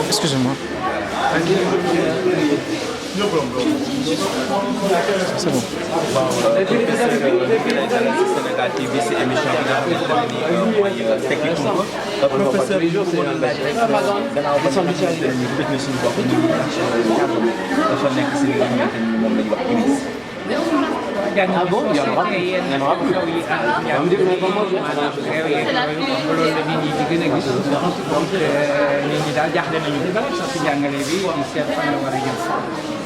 Excusez-moi. C'est bon. Sénégal TV si émission bi nga xamante ne nii mooy Tekki Kumpa professeur yi ñu mën a laaj rek gannaaw ba ñu bëgg na suñu bopp ñu dafa nekk si li nga xamante ni moom la ñu wax crise. Ah bon, il y en aura plus. Il y en aura plus. On me dit que comment je loolu la nit ñi di gën a gis donc nit ñi daal jaaxle nañu ci jàngale bi di seet fan la war a jëm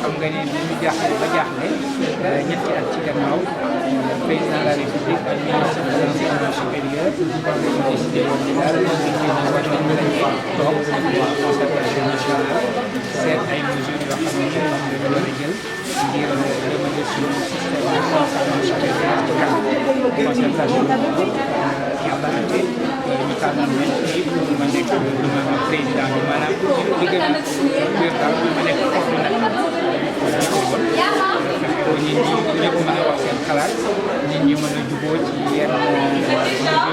xam nga ni bi ñu jaaxle ba jaaxle ñetti at ci gannaaw président de la République ak ministre de l'enseignement supérieur ñu décidé woon ni daal war nañu toog concertation nationale seet ay mesures yoo xam ne moom dañu war a jël ngir jëmale suñu système de enseignement supérieur ci kanam concertation yàlla na te ñu tànnal ma ci ma nekk président bi maanaam li gën a wér daal ma nekk coordonnateur fexe nit ñi ñëpp mën a wax seen xalaat nit ñi mën a jubóo ci yenn mesures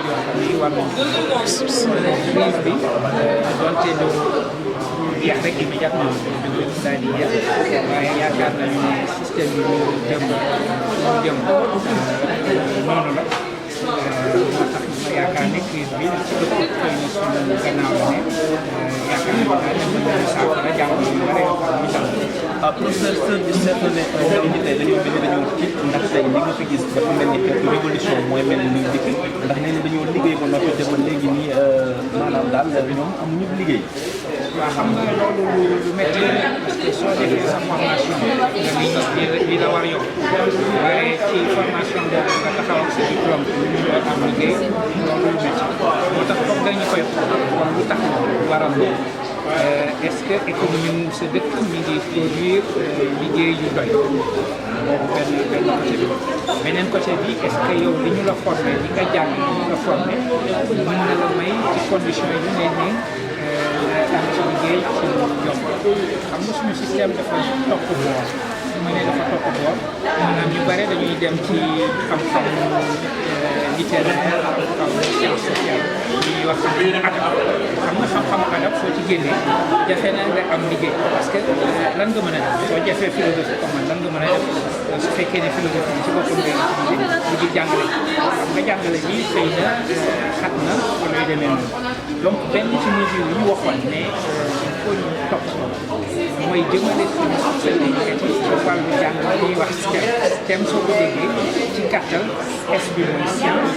yoo xam ne war nañu crise bi donte du jeex rek immédiatement daal di jeex waaye yaakaar nañu ne système bi ñu jëm noonu la moo tax ma yaakaar ne crise bi ci ëpp xëy na suñu gannaaw la ne yaakaar naa ne mën nañu saafara jàngoro yu bëri yoo xam ne tam professeur bi seetlu ne ndaw ñi tey dañoo mel ni dañoo tiit ndax tey li nga fi gis dafa mel ni xeetu révolution mooy mel ni luy dikk ndax nee na dañoo liggéey ba noppi te ba léegi nii maanaam daal ñoom amuñu liggéey. waaw xam nga loolu lu métti la parce que soo defee sa formation nga li la war yokk waaye ci formation boobu nga taxaw ak sa diplôme ñu doon am liggéey loolu lu métti moo tax foog dañu koy kon lu tax waral loolu est-ce que économie sa dëkk mi ngi produire liggéey yu doy boobu benn côté bi beneen côté bi est-ce que yow li ñu la formé li nga jàng li ñu la formé mën na la may ci condition yi ne am ci liggéey ci yomb xam nga suñu système dafa topp boor su ma nee dafa topp boor maanaam ñu bare dañuy dem ci xam-xam littéraire xam science sociale li ñuy wax xam nga xam-xamu adab soo ci génnee jafe na nga am liggéey parce que lan nga mën a def soo jafee philosophie comme man lan nga mën a def su fekkee ne philosophie bi ci boppam ngay utilisé lu di jàngale xam nga jàngale bi xëy na xat na wala yu demee noonu donc benn ci mesure yi ñu waxoon ne il faut ñu topp mooy jëmale suñu système éducatif ci wàllu jàng ñuy wax STEM soo ko déggee ci gàttal S bi mooy science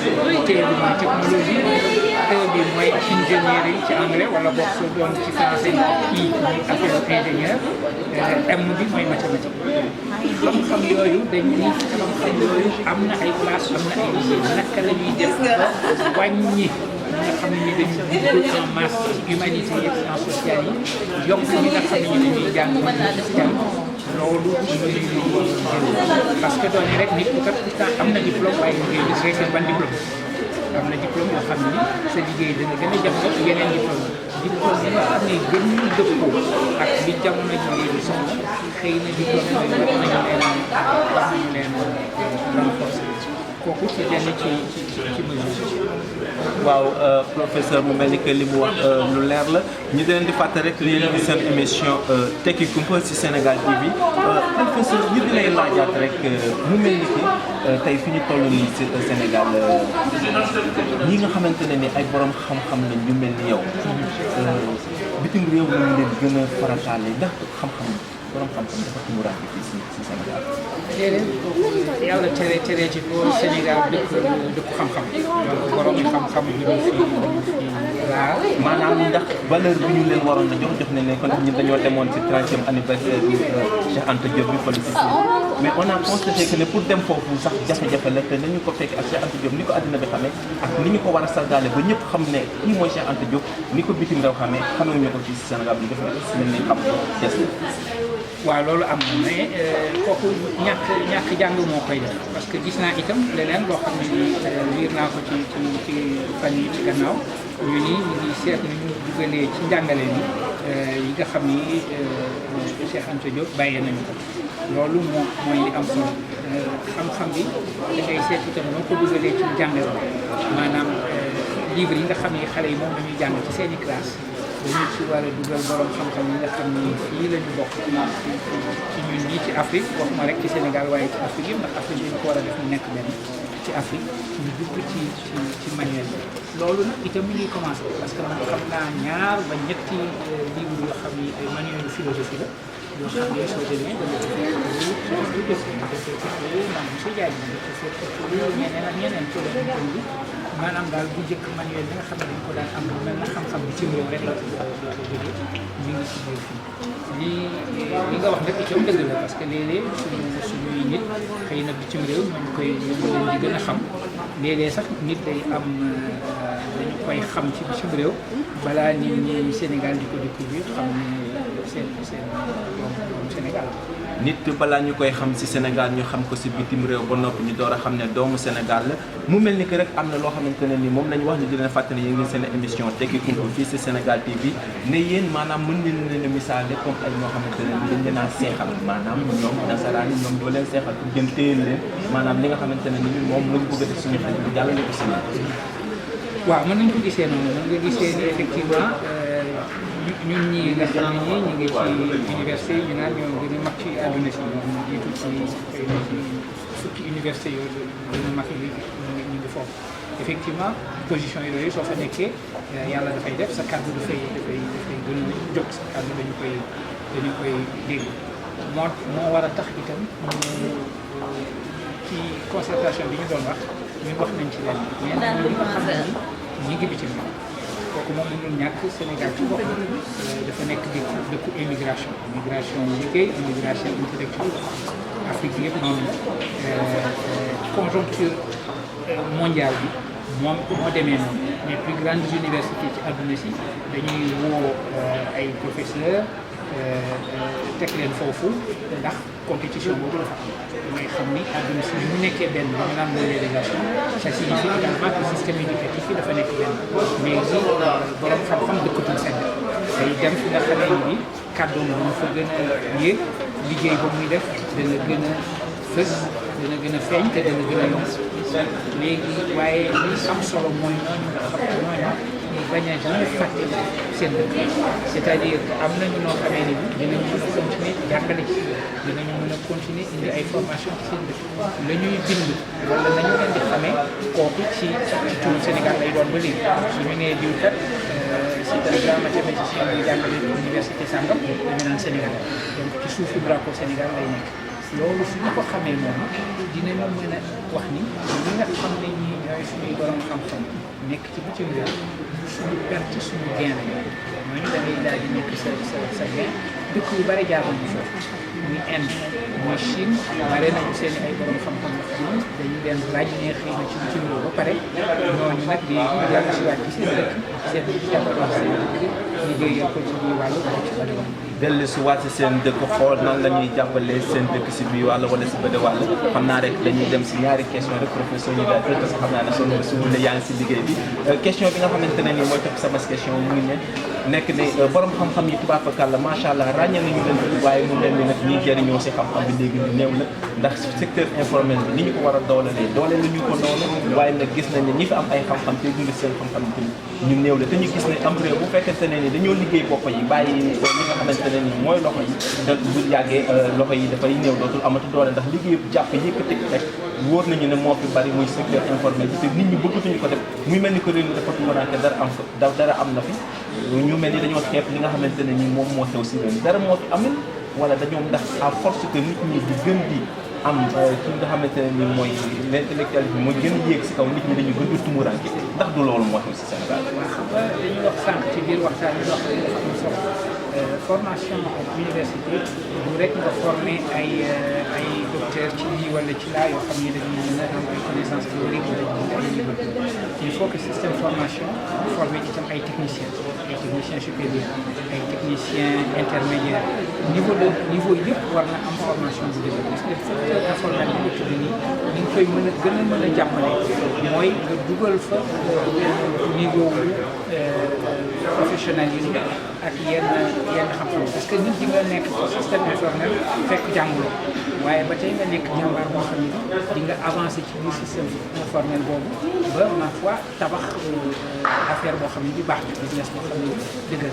T bi mooy technologie E bi mooy ingénierie ci anglais wala boog soo doon ci français I muy affaire ingénieur M bi mooy mathématique xam-xam yooyu dañuy xam-xam yooyu am na ay place am na ay liggéey naka la ñuy def ba wàññi nga xam ne dañu dugg en masse ci humanité yi sciences sociales yi yokk ñi nga xam ne dañuy jàng loolu parce que doone rek nit ku kat pourtant am na diplôme waaye liggéey gis rek ban diplôme am na diplôme yoo xam ni sa liggéey dana gën a jafe yeneen diplôme yi nga xam ne gën ñu dëppoo ak li jamono ji léegi soxla xëy na diplôme yooyu war nañu leen renforcer kooku ci benn ci mesure waaw professeur mu mel ni que li mu wax lu leer la ñu leen di fàttali rek lii di seen émission Tekki Kumpa ci Sénégal TV professeur ñu di lay laajaat rek mu mel ni que tey fi ñu toll nii ci Sénégal ñi nga xamante ne ni ay borom xam-xam lañ ñu mel ni yow bitim réew lañ leen gën a farataale ndax xam-xam borom xam-xam dafa tumuraanke fii ci Sénégal. déedéet yàlla tere ci ko Sénégal dëkk xam-xam borom xam-xam yi ñu fi laa maanaam ndax valeur bi ñu leen waroon a jox nañ leen ko ndax ñun dañoo demoon ci 30e anniversaire bi Cheikh Anta Diop bi fële ci mais on a constaté que ne pour dem foofu sax jafe-jafe la te nañu ko fekk ak Cheikh Anta Diop ni ko àddina bi xamee ak ni ñu ko war a sargaale ba ñëpp xam ne kii mooy Cheikh Anta Diop ni ko bitim réew xamee xamewuñu ko fii ci Sénégal bi def na mel ni xam des na. waaw loolu am na mais kooku ñàkk jàng moo koy def parce que gis naa itam leneen loo xam ne nii liir naa ko ci fan yi ci gannaaw ñu ni ñu ngi seet ni ñu dugalee ci njàngale mi yi nga xam ni Cheikh Anta Diop bàyyee nañu ko loolu mooy li am solo xam-xam bi da ngay seet itam noo ko dugalee ci njàngale maanaam livre yi nga xam ne xale yi moom dañuy jàng ci seen i classe dañu ci war a dugal borom xam-xam yi nga xam ni fii la ñu bokk ci ñun ñii ci Afrique waxuma rek ci Sénégal waaye ci Afrique yëpp ndax Afrique dañu ko war a def mu nekk benn ci Afrique ñu dugg ci manuel bi loolu nag itam mi ngi commencé parce que man xam naa ñaar ba ñetti livre yoo xam ni ay manuel philosophie la yoo xam ne soo demee da nga ci fekk lu def man monsieur Diagne da nga ci fekk ñeneen ak ñeneen ci lañ bi maanaam daal bu njëkk manuel bi nga xam ne dañ ko daan am lu mel na xam-xam bi ci réew rek la jógee mi ngi ci biir fii li nga wax nag itam dëgg la parce que léeg-léeg suñuy nit xëy na bitim réew ñooñu koy leen di gën a xam léeg-léeg sax nit day am dañu koy xam ci bitim réew balaa nit ñi Sénégal di ko découvrir xam ne seen doomu Sénégal nit balaa ñu koy xam ci Sénégal ñu xam ko ci bitim réew ba noppi ñu door a xam ne doomu Sénégal la mu mel ni que rek am na loo xamante ne ni moom lañu wax ni di leen fàttali yéen ngi seen émission Tekki Kumpa fii ci Sénégal TV ne yéen maanaam mën ngeen leen a misaale comme ay ñoo xamante ne ni dañ leen a seexal maanaam ñoom nasaraan yi ñoom doo leen seexal pour gën téyel leen maanaam li nga xamante ne ni moom lañ bëgg a def suñu xel bu jàllale ko ci waaw mën nañ ko gisee noonu mën nga gisee ni effectivement ñun ñii nga xam ne ñii ñu ngi ci université yi ñu naan ñoo gën a mag ci àdduna si ñu jiitu ci xëy na ci fukki université yooyu gën a mag yi ñu ngi foofu effectivement position yooyu soo fa nekkee yàlla dafay def sa kàddu dafay gën a jóg sa kàddu dañu koy dégg moo war a tax itam ci concertation bi ñu doon wax ñun wax nañ ci leen mais nag ñi nga xam ne ñi ngi bitim kooku moom mënul ñàkk Sénégal ci bopp dafa nekk dëkku immigration liggéey immigration intellectuelle Afrique bi yëpp noonu conjoncture mondiale bi moom moo demee noonu les plus grandes universités ci àdduna si dañuy woo ay professeurs teg leen foofu ndax compétition boobu dafa am mooy xam ni àdduna si mu nekkee benn li ñu naan mondialisation ça signifie également que système éducatif yi dafa nekk benn mais gi borom xam-xam dëkkatul fenn day dem fi nga xamee ni kàddoom bu fa gën a yéeg liggéey ba muy def dana gën a fës dana gën a feeñ te dana gën a yomb léegi waaye li am solo mooy ñooñu nga xam ne ñooñu ñu bañ a jamais fàtte seen dëkk c'est-à-dire que am nañu noo xamee ni dinañu mën a continuer jàngale ci dinañu mën a continuer indi ay formation ci seen dëkk la ñuy bind wala nañu leen di xamee kooku ci turu Sénégal lay doon ba léegi su ñu nee diw kat c'est un grand mathématicien buy jàngale université sangam dañu naan Sénégal donc ci suufu drapeau Sénégal lay nekk loolu su ñu ko xamee noonu dinañu mën a wax ni ñi nga xam ne ñi ñooy suñuy borom xam-xam nekk ci bitim réew suñu perte suñu gain la ñooñu da ngay daal di nekk sa gain dëkk yu bari jaar nañu foofu muy Inde muy Chine bare nañu seen ay borom xam-xam yoo xam ne dañu leen ràññee xëy na ci bitim réew ba pare ñooñu nag di jàll si waat ci seen dëkk seen jàppale seen dëkk liggéeyal ko ci biir wàllu boo ci bari dellu si waat si seen dëkk xool nan la ñuy jàppale seen dëkk si biir wàll wala si bële wàll xam naa rek dañuy dem si ñaari question rek professeur ñu daal parce que xam naa ne soo si wule yaa ngi si liggéey bi question bi nga xamante ne nii mooy topp sama question mu ngi ne nekk ne borom xam-xam yi tubaab fakàlla macha allah ràññee nañu leen waaye mu mel ni nag ñiy jëriñoo si xam-xam bi léegi ñu néew la ndax secteur informel bi ni ñu ko war a doolelee doole lu ñu ko noonu waaye nag gis nañ ne ñi fi am ay xam-xam te dund seen xam-xam bi ñu néew la te ñu gis ne am réew bu fekkente ne ni dañoo liggéey bopp yi bàyyi li nga xamante ne nii mooy loxo yi da bu yàggee loxo yi dafay néew dootul amatu doole ndax liggéey jàpp yëkkati rek wóor nañu ne moo fi bari muy secteur informel bi te nit ñi bëggatuñu ko def muy mel ni ko réew mi dafa tumuraanke dara am na fi ñu mel ni dañoo xeeb li nga xamante ne nii moom moo xew si réew mi dara moo fi amul wala dañoo ndax à force que nit ñi di gën di am ki nga xamante ne nii mooy l'intellectuel bi mooy gën a yéeg si kaw nit ñi dañu gën di tumuraanke ndax du loolu moo xew si Sénégal. waaw xam nga dañuy wax sànq ci biir waxtaan bi wax dëgg dafa am solo formation ak université bu rek nga formé ay docteur ci lii wala ci laa yoo xam ne dañuy mën a am ay connaissances théoriques wala ay il faut que système formation formé itam ay techniciens supérieurs ay techniciens intermédiaires niveau yëpp war na am formation bu dëgg parce que secteur informel bi nga tudd nii ni nga koy mën a jàppale mooy nga dugal fa niveau professionnalisme ak yenn xam-xam parce que nit di nga nekk ci système informel fekk jànguloo waaye ba tey nga nekk jàmbaar boo xam ne di nga avancé ci biir système informel boobu ba ma foi tabax affaire boo xam ne bi baax na business boo xam ne dëgg la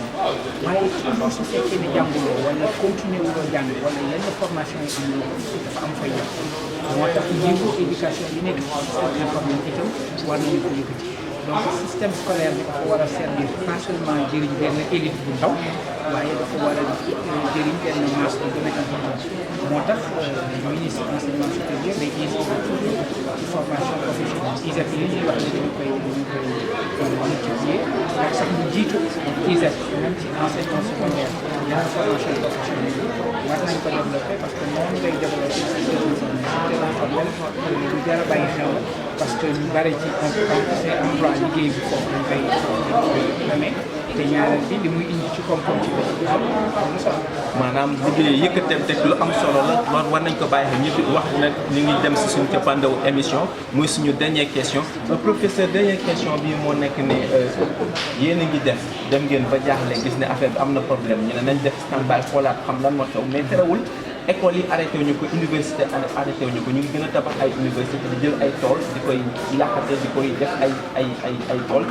waaye toujours su fekkee ne jànguloo wala continuer wuloo jàng wala yenn formation yi amuloo dafa am fay yàq moo tax niveau éducation yi nekk ci système informatique itam war nañu ko yëkkati donc système scolaire bi dafa war a servir pas seulement jëriñ benn élite bu ndaw waaye dafa war a jëriñ benn masse bu gën a important moo tax ministre enseignement supérieur day insister toujours ci formation professionnelle ISEP yi ñuy wax ne dañu koy multiplier ak sax mu jiitu ISEP même ci enseignement secondaire yenn formation professionnelle yi war nañ ko développer parce que noonu ngay développer système informel lu jar a bàyyi xel la parce que ñu bari ci c'est emploi liggéey bi foofu dañ koy demee te ñaareel bi li muy indi ci koom-koom ci dëkk bi am na solo. maanaam liggéey yëkkateem teg lu am solo la loolu war nañ ko bàyyi xel ñëpp wax nag ñu ngi dem si suñu cappaandawu émission muy suñu dernière question professeur dernière question bi moo nekk ne yéen a ngi def dem ngeen ba jaaxle gis ne affaire bi am na problème ñu ne nañ def stand-by xoolaat xam lan moo xew mais terewul école yi arrêté wuñu ko université arrêté wuñu ko ñu ngi gën a tabax ay université di jël ay tool di koy làqate di koy def ay tool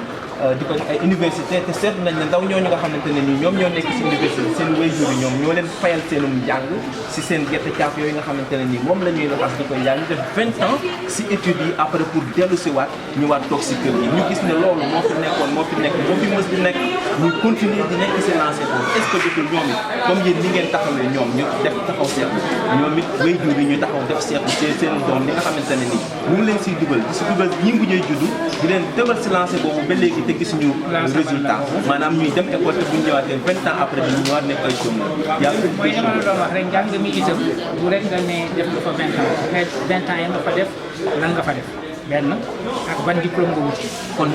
di ko def ay université te seetlu nañ ne ndaw ñooñu nga xamante ne nii ñoom ñoo nekk si université seen waajur yi ñoom ñoo leen fayal seenum njàng si seen gerte caaf yooyu nga xamante ne nii moom la ñuy laxas di koy njàng ñu def 20 ans si études yi après pour dellu si waat ñu waat toog si kër gi ñu gis ne loolu moo fi nekkoon moo fi nekk moo fi mës di nekk ñu continuer di nekk si lancé boobu est ce que jotul ñoom it comme yéen ni ngeen taxawee ñoom ñu def taxaw seetlu ñoom it waajur yi ñu taxaw def seetlu seen doom li nga xamante ne nii ñu ngi leen siy dugal di si dugal ñi ngu ñuy juddu di leen dëgal si lancé boobu ba léegi te gisuñu résultat maanaam ñuy dem école te bu ñu ñëwaatee 20 ans après bi ñu ñëwaat nekk ay chômeur yàlla mooy li ma la doon wax rek njàng mi itam bu rek nga ne def nga fa 20 ans mais 20 ans ya nga fa def lan nga fa def benn ak ban diplôme nga wuti kon